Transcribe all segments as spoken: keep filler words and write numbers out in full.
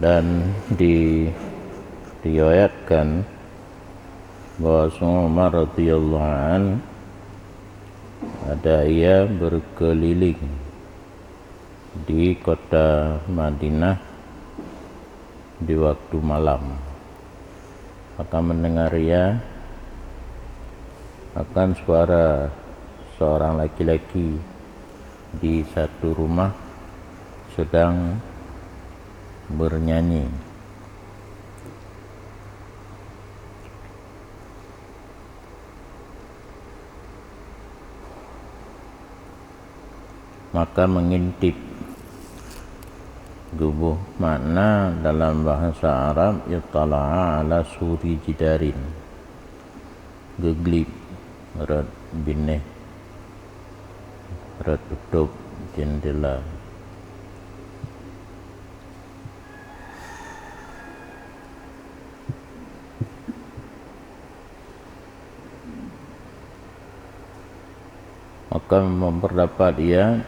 Dan diriwayatkan bahwa Umar radhiyallahu an ada ia berkeliling di kota Madinah di waktu malam, maka mendengar ia akan suara seorang laki-laki di satu rumah sedang bernyanyi. Maka mengintip. Geuboh makna dalam bahasa Arab, ittala'a ala suri jidarin. Geuglip rot binéh, rot tutôp jendela. Maka memperdapat ia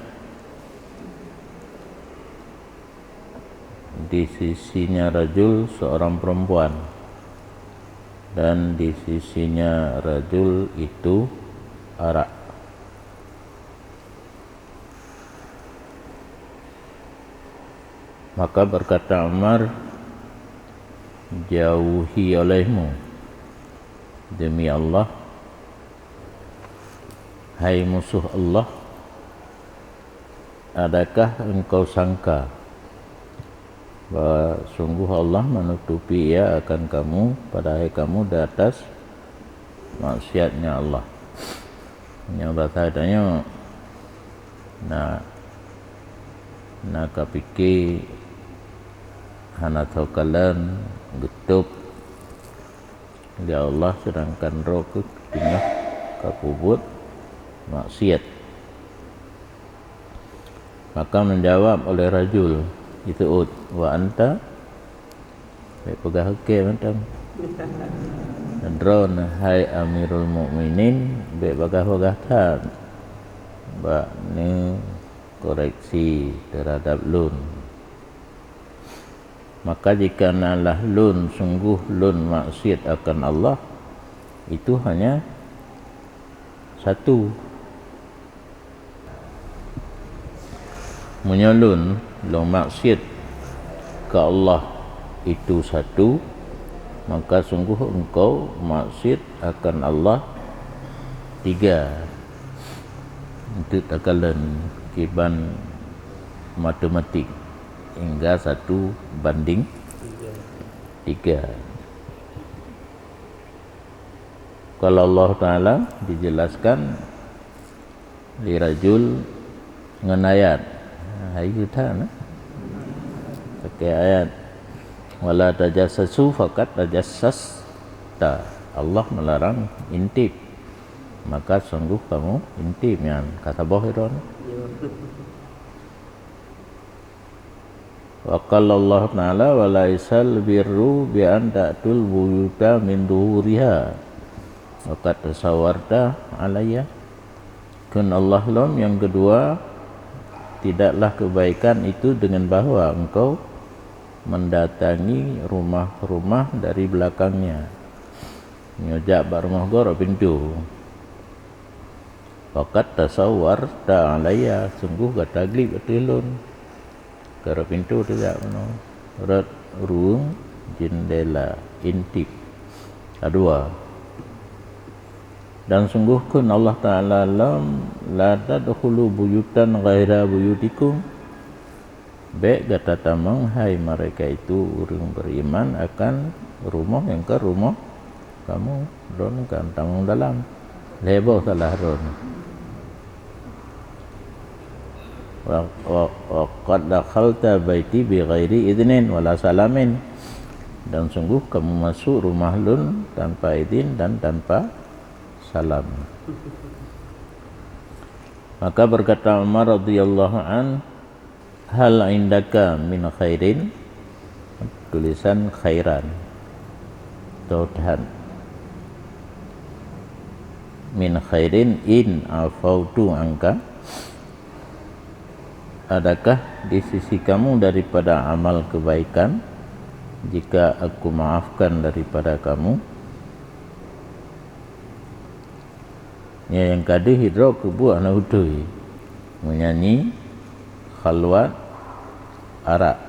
di sisinya rajul seorang perempuan, dan di sisinya rajul itu arak. Maka berkata Umar, "Jauhi olehmu, demi Allah, hai musuh Allah, adakah engkau sangka bahwa sungguh Allah menutupi ia akan kamu, padahai kamu di atas maksiatnya Allah?" Nyoe bahasa tanyoe, na, na kapike hana soe kalon geutôb lé Allah, sedangkan droe keuh teungoh kapeubuet maksiat. Maka menjawab oleh rajul, diseuôt, "Wa anta?" Bék peugah oke mantong. Droeneuh, hai Amirul Mukminin, bék bagah-bagah that bak neukoreksi terhadap lôn. Maka jika na lah lôn, sungguh lôn maksiat akan Allah, itu hanya satu. Meunyoe lôn, lôn maksiat keu Allah itu satu, maka sungguh engkau maksiat akan Allah tiga. Untuk takalon kiban matematik, hingga satu banding tiga. Kalau Allah Taala dijelaskan lirajul ngon ayat. Ha, hai geutan, eh? Pakai ayat, "Wala tajassasu faqad tajassasta." Allah melarang intip. Maka sungguh kamu intip nyan, ka saboh itu, eh? Wa qala Allah Ta'ala, "Wa laisal birru bi an ta'tul buyuta min zuhuriha. Wa qad tasawwarta alayya." Kheun Allah lom nyang keudua, "Tidaklah kebaikan itu dengan bahwa engkau mendatangi rumah-rumah dari belakangnya." Nyoe jak bak rumoh gob rot pintoe. "Wa qad tasawwarta alayya," sungguh gata glib ateueh lôn. Ka rot pintoe teuh jak bunoe. Rot ruweueng jeundela, intip. Ka dua. Dan sungguh kheun Allah Ta'ala lom, "La tadkhulu buyutan ghaira buyutikum." Bék gata tamong, hai mereka itu, ureuëng beriman, akan rumoh nyang kon rumoh kamu, droeneuh kan tamong dalam. Lhée boh salah droeneuh. "Wa, wa, wa qad dakhalta baiti bi ghairi idznin wala salamin." Dan sungguh kamu masuk rumah lôn tanpa izin dan tanpa salam. Maka berkata Umar radhiyallahu an, "Hal indaka min khairin?" Tulisan khairan. Tautan. "Min khairin in afautu anka." Adakah di sisi kamu daripada amal kebaikan jika Aku maafkan daripada kamu. Nyan nyang ka deuh sidroe keubuet hana beutôi, meunyanyi, khalwat, arak.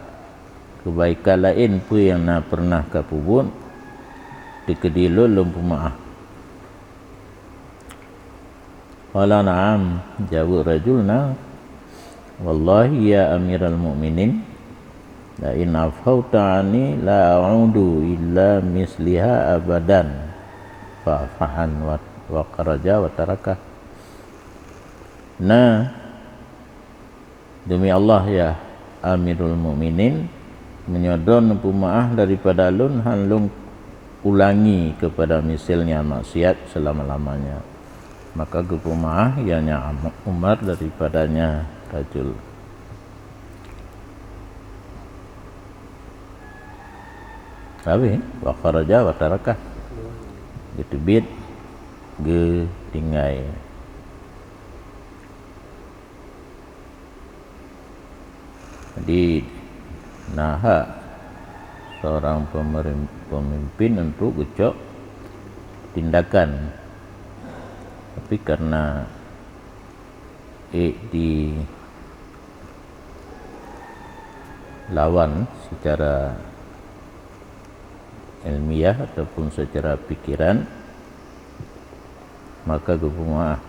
Keubaikan laén peue nyang na peureunah ka peubuet, teukeudi lôn, lôn peumeu'ah. Qala, "Na'am," jaweueb rajul nyan, "Wallahi ya Amiral Mukminin, la in afauta anni la a'udu illa misliha abadan." Fa'afa anhu wa, wa kharaja wa tarakah. Na, Demi Allah, ya Amirul Mukminin, meunyoe droeneuh peumeu'ah daripada lôn, hán lôn ulangi keupada miseulnya maksiat selama-lamanya. Maka geupeumeu'ah ianya Am-, Umar daripadanya rajul. Habis, wa kharaja wa tarakah. Geuteubiet, geutinggai. Jadi, na hak seorang pemerim-, pemimpin untuk geucok tindakan. Tapi karena ék dilawan secara ilmiah ataupun secara pikiran, maka geupeumeu'ah.